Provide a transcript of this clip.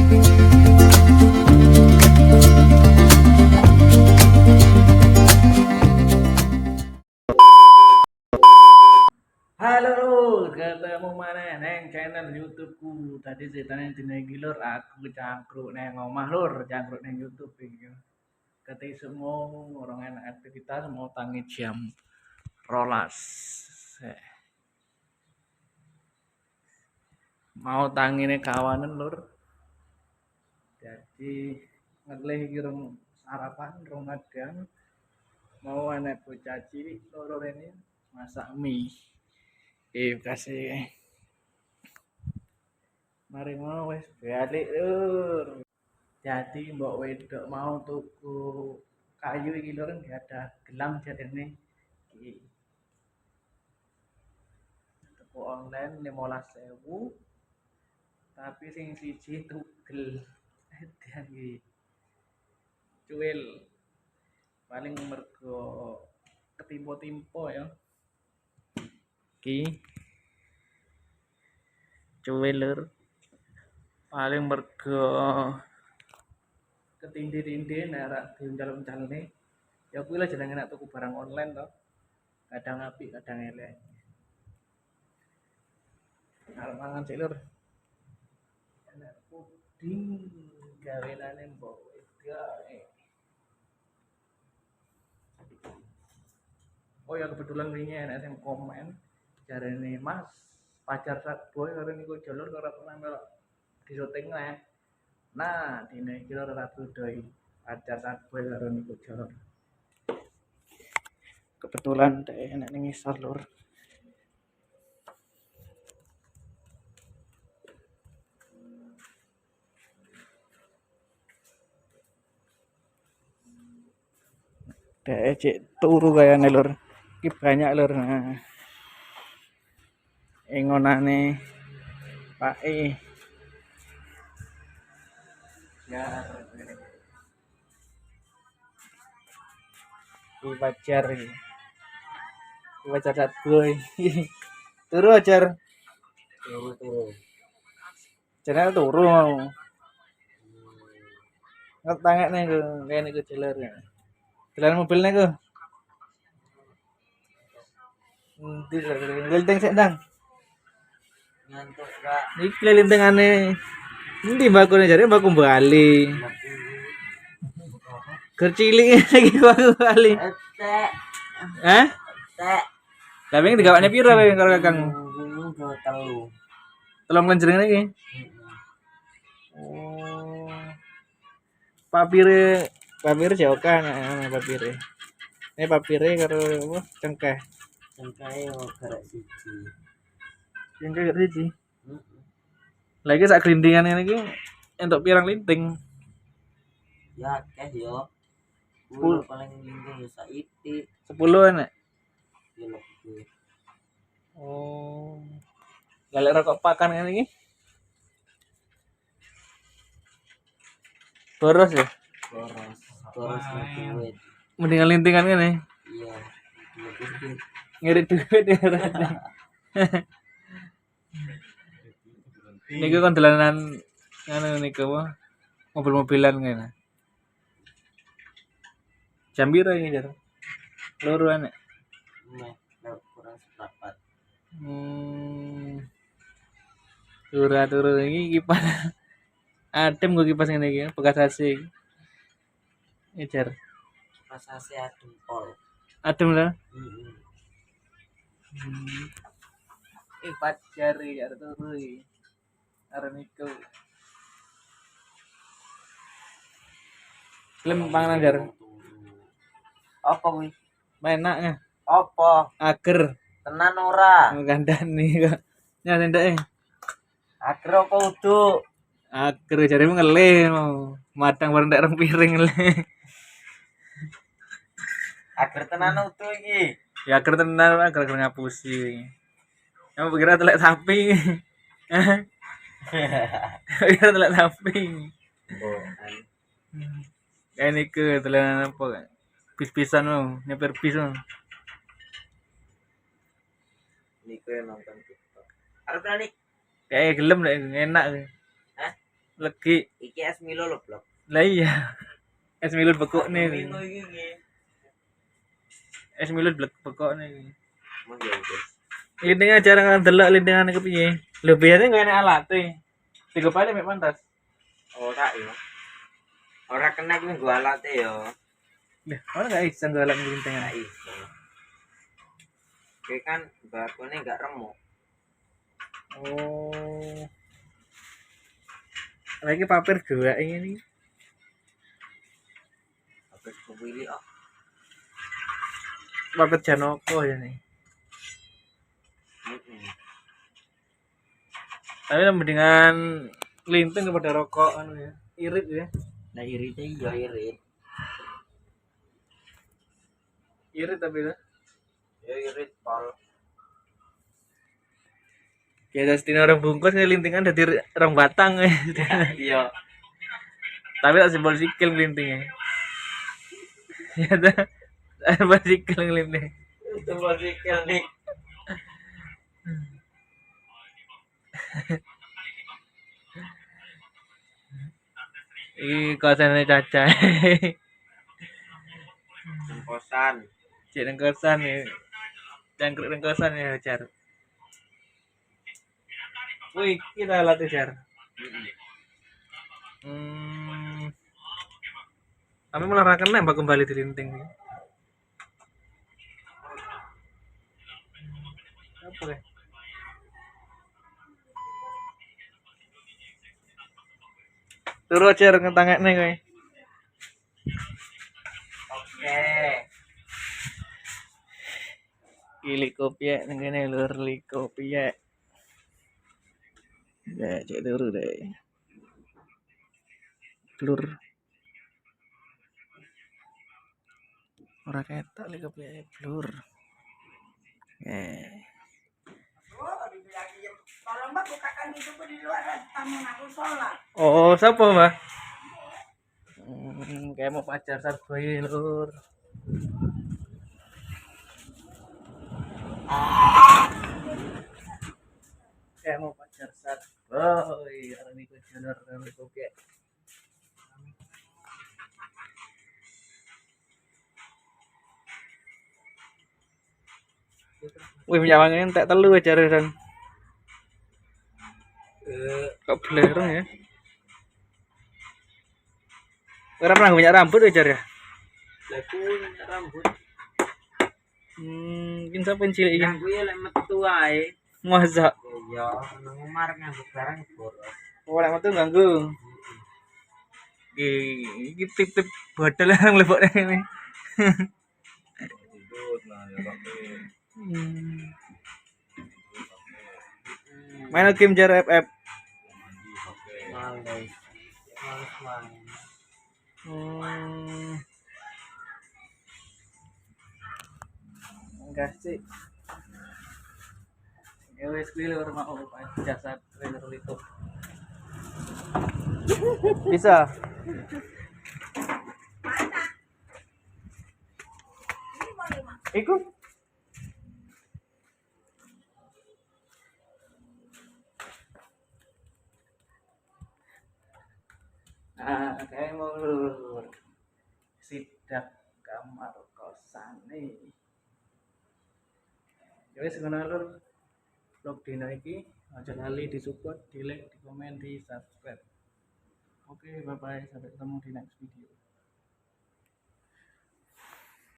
Halo lur, ketemu maneh neng channel YouTubeku. Tadi ceritanya dina iki lur, aku cangkruk neng omah lur, cangkruk neng YouTube iki. Kate isuk mau ora enak aktivitas, mau tangi jam 12. Mau tangine kawanan lur. Jadi ngelih iki rong sarapan, rong madang. Mau enek bocah cilik loro rene masak mie. Kasih. Mari ngono wis balik lur. Jadi mbok wedok mau tuku kayu iki lur, nggak ada gelang jarene iki. Tuku online 15.000. Tapi sing siji tugel. Edan iki. Cuwil. Paling mergo ketimpo-timpo ya. Iki cuwil lur. Paling mergo ketindih-tindih nek ora diuncal-uncalne. Ya kuwi lah jenenge nek tuku barang online to. Kadang apik, kadang elek. Arep mangan sik lur. Enak puding gawenane mbok wedok. Oh ya, kebetulan wingi enek sing komen jarene Mas pacar Sadboy karo niku jalur ora pernah melok di syuting lah. Nah, dina iki ora bodhoi pacar Sadboy karo niku jalur. Kebetulan dhek enek ning ngisor lur. Dhek cek turu kayane lur. Iki banyak lur. Nah. Engonane Pak E. Ya. Iki pacar iki. Iki pacar Sadboy. Turu ajar. Turu-turu. Jenenge turu mau. Ngetangekne ku kene ku jeler. Jalan mobilnya ku. Endi linting sik ndang. Ngantuk kak. Iki lintengane. Endi mbakune jare mbaku Bali. Ger cilik iki mbaku Bali. Tek. Hah? Tek. Lah wingi digawakne piro kowe karo Kakang? Wingi go telu. Telung lenjreng iki. Oh. Papire, papire jauh kan, papire. Ini papire karo apa? Cengkeh. Cengkeh yo garek siji. Cengkeh garek siji. Lah iki sak glindingan ngene iki entuk pirang linting? Ya akeh yo. 10 paling linting yo saiki. 10 enek. Ya lebih. Oh. Lah lek rokok pakan ngene iki? Boros ya? Boros. Boros duit. Mendingan lintingan ngene. Iya, duit. Ngirit duit ya. Niku kon dolanan ngono niku apa? Mobil-mobilan ngene. Jam piro iki, Jar? Loro enek. Meh, kurang seperempat. Turu-turu iki kipas. Adem kok kipas ngene iki, bekas AC. Iki, Jar. Kipas AC adem pol. Adem lah. Heeh. Pacar iki arep turu iki. Arep niku. Gelem panganan, Jar? Apa kuwi? Enaknya. Apa? Ager. Tenan ora? Kandhane kok. Nya tendake. Ager apa uduk? Ager jaremu ngelih mau. Madang bareng tek rong piring ngelih. Ager tenan uduk iki. Ya ager tenan, ager ager ngapusi. Kamu kira telek sapi. Kira telek sapi. Kayak niku dolanan apa kak? Bis-bisan mau, nyepir bis mau. Niku yang nonton TikTok. Arep nani? Kayak gelem lek enak. Hah? Legi. Iki es Milo lho, Blok. Lah iya. Es Milo bekokne. Milo iki iki. Es Milo bekokne iki. Mas ya wis. Lintingan jarang ndelok lintingane kepiye. Lho biasanya nggak enak alate. Tiga paling mek pantas. Ora ya. Ora kena kuwi nggo alate ya. Lah, ora gak iso nggo alat lintingan. Gak iso. Kuwi kan bakone gak remuk. Oh. Lagi papir dua ini. Papir kuwili kok. Papir Janoko ya nih. Tapi mendingan linting kepada rokok anu ya. Irit ya. Nah iritnya iya irit. Irit tapi lah. Ya irit pol. Ya sedina orang bungkus ngelintingan dadi rong batang. Iya. Tapi tak simbol sikil ngelintingnya. Ya ta. Simbol sikil ngelinting. Simbol sikil nih. Iki kosane Caca. Nang kosan. Cek nang kosan ya. Cangkruk nang kosan ya, Jar. Wih, kita latih Jar. Kami malah ra kena mbak kembali di linting. Apa ya? Turu aja ngetangekne kowe. Oke. Iki liko piye nang kene lur, liko piye. Ya, cek turu deh. Blur. Ora ketok liko piye blur. Tolong Mbak bukakan pintu di luar tamu aku sholat. Oh, siapa Mbak? Kayak mau pacar sarboy lur. Kayak mau pacar sarboy, orang iku jalur orang iku kayak. Wih, minyak wangi entek telu aja Ren. Kok belerang ya? Ora pernah minyak rambut ya, Jar ya? Lah kuwi minyak rambut. Mungkin siapa yang cilik iki? Nganggo ya lek metu ae. Masa? Iya, nang omah arep nganggo barang boros. Oh, lek metu nganggo. Iki tip-tip bodol yang mlebokne ngene. Main game jar FF. Males. Males main. Enggak sih. Ya wis kuwi lur mau jasad trailer itu. Bisa. Iku. Nah, kayak mau lur. Sidak kamar kosane. Ya wis ngono lur. Vlog dina iki aja lali di-support, di-like, di-komen, di-subscribe. Oke, bye bye, sampai ketemu di next video.